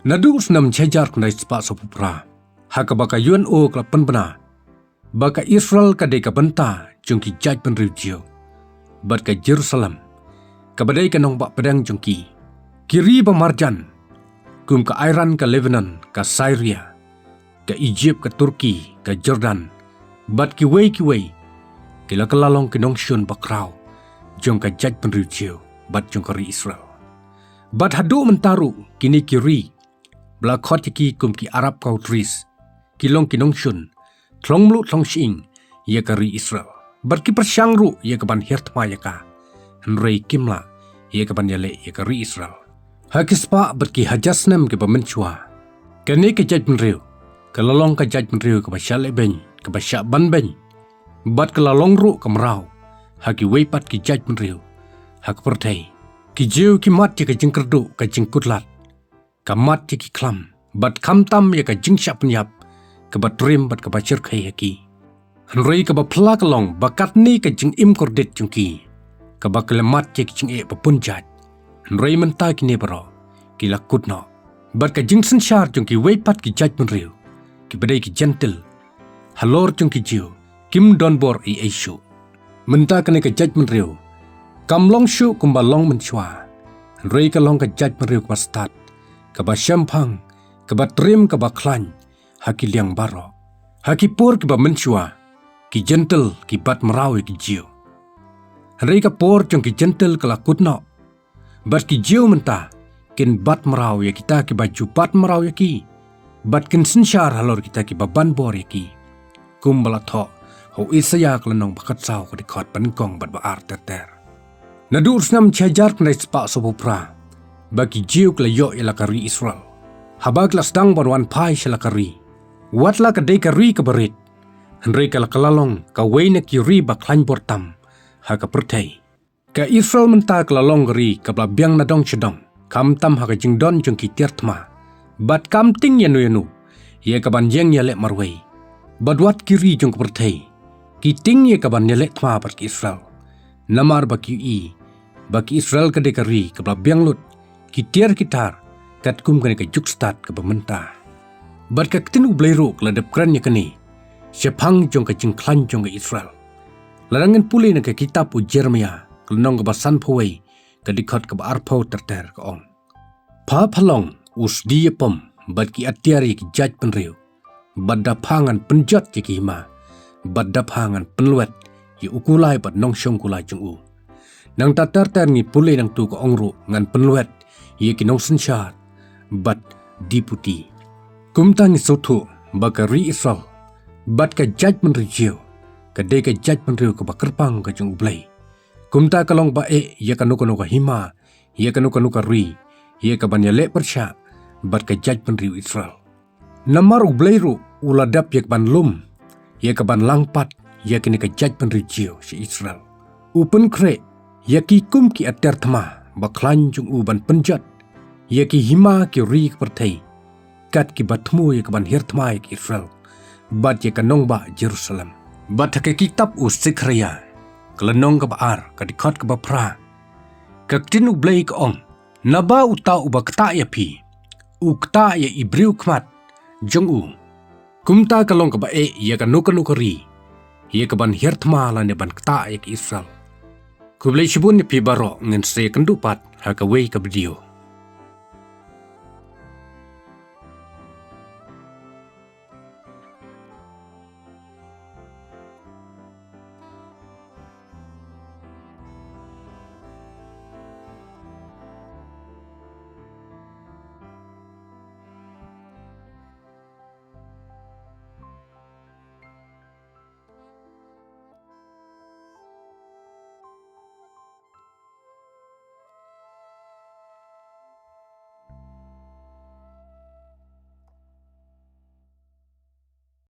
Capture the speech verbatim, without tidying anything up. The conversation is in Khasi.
Naduh u snem shihajar khyndai spah sawphew phra, ha kaba ka U N O ka la pynbna ba ka Israel ka dei ka bynta jong ki jaitbynriew Jiw, bad ka Jerusalem kaba dei ka nongbah pdeng jong ki. Ki ri ba marjan, kum ka Iran, ka Lebanon, ka Syria, ka Egypt, ka Turkey, ka Jordan, bad kiwei kiwei, ki la kylla long ki nongshun bakhraw jong ka jaitbynriew Jiw bad jong ka ri Israel. Bad haduh mynta ruh kine ki ri ba la khot ïa ki kum ki Arab countries, ki long ki nongshun thlong mluh thlong shyieng ïa ka ri Israel, bad ki pyrshang ruh ïa ka ban hiar thma ïa ka, hynrei kim lah ïa ka ban ïaleh ïa ka ri Israel. Ha ki spah bad ki hajar snem kiba mynshuwa, kane ka jaitbynriew ka la long ka jaitbynriew kaba shah lehbeiñ, kaba shah banbeiñ, bad ka la long ruh ka mraw ha kiwei pat ki jaitbynriew ha ka pyrthei. Ki Jiw ki mad ïa ka jingkyrduh, ka jingkutlad, ka mad ïa ki khlam, bad khamtam ïa ka jingshah pynïap kaba triem bad kaba shyrkhei ha ki. Hynrei kaba phylla ka long ba katne ka jingim kordit jong ki, kaba ki la mad ïa ki jingeh ba bun jait, hynrei mynta kine baroh ki la kut noh. Bad ka jingsynshar jong kiwei pat ki jaitbynriew kiba dei ki Jentil halor jong ki Jiw kim don bor ei ei shuh. Mynta kane ka jaitbynriew kam long shuh kumba long mynshuwa, hynrei ka long ka jaitbynriew kaba stad, kaba shemphang, kaba triem, kaba khlaiñ ha ki liang baroh. Ha ki por kiba mynshuwa, ki Jentil ki bat mraw ïa ki Jiw, hynrei ka por jong ki Jentil ka la kut noh. Bad ki Jiw mynta kin bat mraw ïa kita kiba ju bat mraw ïa ki, bad kin synshar halor kita kiba ban bor ïa ki, kumba la thoh ha u Isaïah ka lynnong ba khatsaw, ka dkhot ba nyngkong bad ba ar ter ter. Naduh u snem shihajar khyndai spah sawphew phra, ba ki Jiw ki la ïoh ïa la ka ri Israel, haba ki la sdang ban wan phai sha la ka ri, wat la ka dei ka ri kaba rit, hynrei ka la kylla long kawei na ki ri ba khlaiñ bor tam ha ka pyrthei. Ka Israel mynta ka la long ka ri kaba la biang na dong sha dong, khamtam ha ka jingdon jong ki tiar thma, bad kam tieng ïano ïano ïa ka ban ïeng ïaleh marwei. Bad wat ki ri jong ka pyrthei ki tieng ïa ka ban ïaleh thma bad ki Israel, namar ba ki ïohi ba ki Israel ka dei ka ri kaba la biang lut, ki tiar ki tar katkum kane ka juk stad kaba mynta. Bad ka ktien U Blei ruh ka la dep kren ïa kane shaphang jong ka jingkhlaiñ jong ka Israel. Lada ngin pule na ka kitab u Jeremiah ka lynnong kaba sanphew wei, ka dkhot kaba arphew ter ter, ka ong: Pha pha long u sdi ïapom bad ki atiar ïa ki jaitbynriew, bad da pha ngan pynjot ïa ki hima, bad da pha ngan pynlwet ïa u kulai bad nongshong kulai jong u. Nangta ter ter ngi pule nangtu ka ong ruh, ngan pynlwet ïa ki nongsynshar bad diputi. Kumta ngi sngewthuh ba ka ri Israel bad ka jaitbynriew Jiw ka dei ka jaitbynriew kaba kyrpang ka jong U Blei. Kumta ka long ba eh ïa kano kano ka hima, ïa kano kano ka ri, ïa ka ban ïaleh pyrshah bad ka jaitbynriew Israel. Namar U Blei ruh u la dep ïa ka ban lum, ïa ka ban lang pat ïa kine ka jaitbynriew Jiw sha Israel. U pynkhreh ïa ki kum ki atiar thma ba khlaiñ jong u ban pynjot ïa ki hima ki ri ka pyrthei, kat kiba thmu ïa ka ban hiar thma ïa ka Israel bad ïa ka nongbah Jerusalem. Bad ha ka kitab u Sekhariah ka lynnong kaba ar, ka dkhot kaba phra, ka ktien U Blei ka ong: Naba uta uba ktah ïa phi u ktah ïa i briew khmat jong u. Kumta ka long kaba eh ïa kano kano ka ri ïa ka ban hiar thma lane ban ktah ïa ka Israel. Khublei shibun ïa phi baroh, ngin sa ïakynduh pat ha kawei ka video.